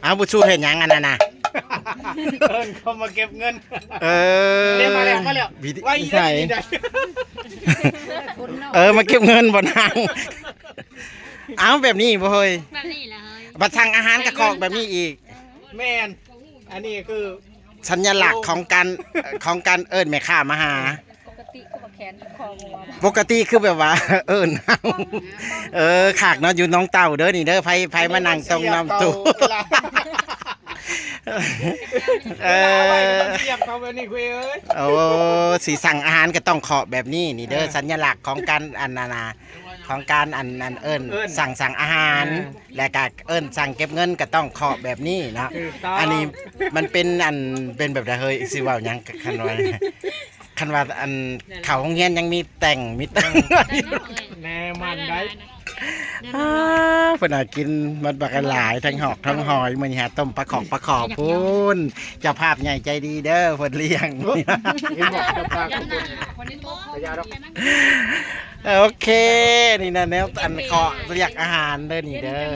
ເອົາ ບຸດຊູເຮັດຫຍັງອັນນັ້ນນະ? ເອີ້ນເຂົາມາເກັບເງິນ. ເອີ ເດ້ ມາແລ້ວ ມາແລ້ວ. ວິທີ ໄວ ໃສ? ເອີ ມາເກັບເງິນບໍ່ນາງ? ເອົາ ແບບນີ້ບໍ່ເຮີ້ຍ? ແບບນີ້ແຫຼະເຮີ້ຍ. ບັດສັ່ງອາຫານກໍຄອກແບບນີ້ອີກ. ແມ່ນ. ອັນນີ້ຄືສັນຍະລັກຂອງການ ຂອງການເອີ້ນແມ່ຄ້າມາຫາ. ປົກກະຕິຄືວ່າແຂນຄອງວ່າ ປົກກະຕິຄືແບບວ່າເອີ້ນເຮົາ. ເອີ ຄັກເນາະ ຢູ່ໜອງເຕົ່າເດີນີ້ເດີ. ໃຜ ໃຜມານັ່ງຕົງນ້ຳຕູ້. ເອີ ເວລາໄວ້ມັນສຽບເຂົ້າແບບນີ້ຄຸຍເອີຍ. ໂອ້ ຊິສັ່ງອາຫານກໍຕ້ອງເຄາະແບບນີ້ນີ້ເດີ. ເອີ ສັນຍະລັກຂອງການອັນນັ້ນນະ ຂອງການອັນ ອັນເອີ້ນ ເອີ້ນ ສັ່ງ ສັ່ງອາຫານ ເອີ ແລ້ວກະເອີ້ນສັ່ງເກັບເງິນກໍຕ້ອງເຄາະແບບນີ້ເນາະ. ຖືກຕ້ອງ. ອັນນີ້ມັນເປັນອັນ ເປັນແບບໃດເຮີ້ຍ? ຊິເວົ້າຫຍັງ ຄັນວ່າ ຄັນວ່າອັນເຂົ້າໂຮງຮຽນຍັງມີແຕ່ງ ມີແຕ່ງ. ແນ່ ມັນໄດ້. ອ້າ ເພິ່ນຫາກິນມັນບັກຫຼາຍ ທັງຫອກທັງຫອຍ. ມື້ນີ້ຫາຕົ້ມປາຂອກປາຂໍພຸ້ນ. ເຈົ້າພາບໃຫຍ່ໃຈດີເດີ ເພິ່ນລ້ຽງ. ໂອ້ ເຫັນບໍ່ ເຈົ້າພາບ ກະຢາດອກ. ໂອເຄ ນີ້ນະ ແນວອັນເຄາະລຽກອາຫານເດີນີ້ເດີ.